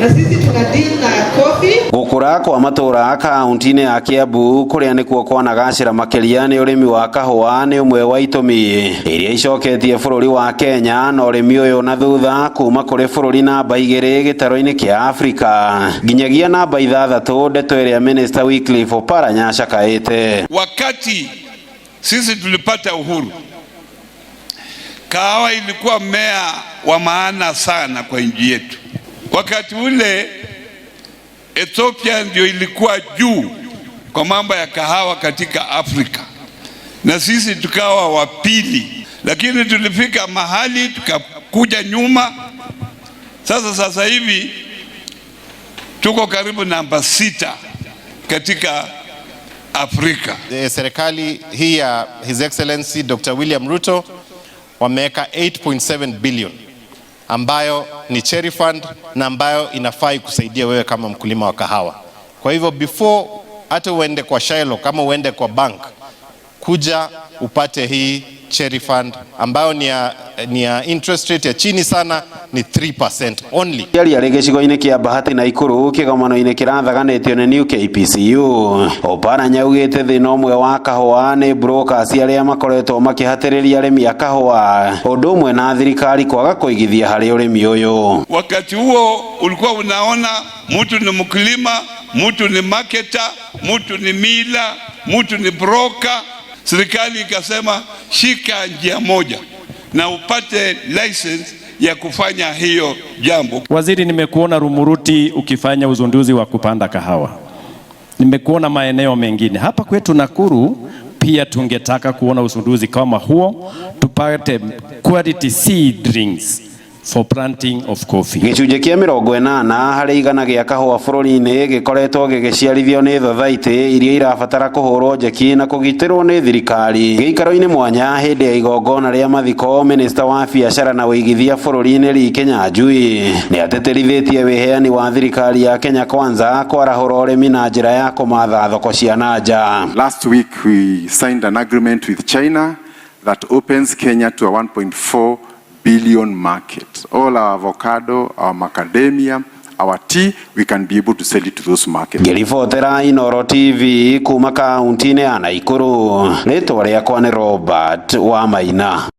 Na sisi tuna deal na coffee. Gũkũra kwa matũra kaunti-inĩ ya Kiambu, kũrĩa nĩkuo kwanagacĩra makĩria nĩ ũrĩmi wa kahũa, nĩ ũmwe wa itũmi iria icoketie bũrũri wa Kenya na ũrĩmi ũyũ na thutha kuma kũrĩ bũrũri namba 2 gĩtarũ-inĩ kĩa Afrika nginyagia namba 6, ndeto ĩrĩa Minister Wycliffe Oparanya acakaĩte. Wakati sisi tulipata uhuru, kahawa ilikuwa mmea wa maana sana kwa nchi yetu. Wakati ule Ethiopia ndio ilikuwa juu kwa mambo ya kahawa katika Afrika, na sisi tukawa wa pili, lakini tulifika mahali tukakuja nyuma. Sasa hivi tuko karibu namba 6 katika Afrika. Serikali hii ya His Excellency Dr. William Ruto wameweka 8.7 billion ambayo ni cherry fund na ambayo inafai kusaidia wewe kama mkulima wa kahawa. Kwa hivyo before hata uende kwa Shilo, kama uende kwa bank, kuja upate hii cherry fund ambayo ni ya interest rate ya chini sana, ni 3% only. Aciari arĩ gĩcigo-inĩ kĩa Bahati na Ikuru kĩgomano-inĩ kĩrathaganĩtio nĩ New KPCU. Oparanya augĩte thĩna ũmwe wa kahũa nĩ brokers arĩa makoretwo makĩhatĩrĩria arĩmi a kahũa, ũndũ ũmwe na thirikari kwaga kũigithia harĩ ũrĩmi ũyũ. Wakati huo ulikuwa unaona mtu ni mkulima, mtu ni marketer, mtu ni miller, mtu ni broker. Serikali ikasema shika njia moja na upate license ya kufanya hiyo jambo. Waziri, nimekuona Rumuruti ukifanya uzinduzi wa kupanda kahawa, nimekuona maeneo mengine hapa kwetu Nakuru pia tungetaka kuona uzinduzi kama huo, tupate quality seedlings for planting of coffee. Gĩcunjĩ kĩa 80% gĩa kahũa bũrũri-inĩ gĩkoretwo gĩgĩciarithio nĩ thothaitĩ iria irabatara kũhũrwo njeki na kũgitĩrwo nĩ thirikari. Gĩikaro-inĩ mwanya hĩndĩ ya igongona rĩa mathiko, minista wa biacara na ũigithia bũrũri-inĩ Lee Kinyanjui nĩ atĩtĩrithĩtie wĩheani wa thirikari ya Kenya Kwanza kwarahũra ũrĩmi na njĩra ya kũmatha thoko cia na nja. Last week we signed an agreement with China that opens Kenya to a 1.4 billion market. All our avocado, our macadamia, our tea, we can be able to sell it to those markets. Ngĩribotera Inooro TV kuma kaunti-inĩ ya Nakuru, rĩtwa rĩakwa nĩ Robert Wamaina.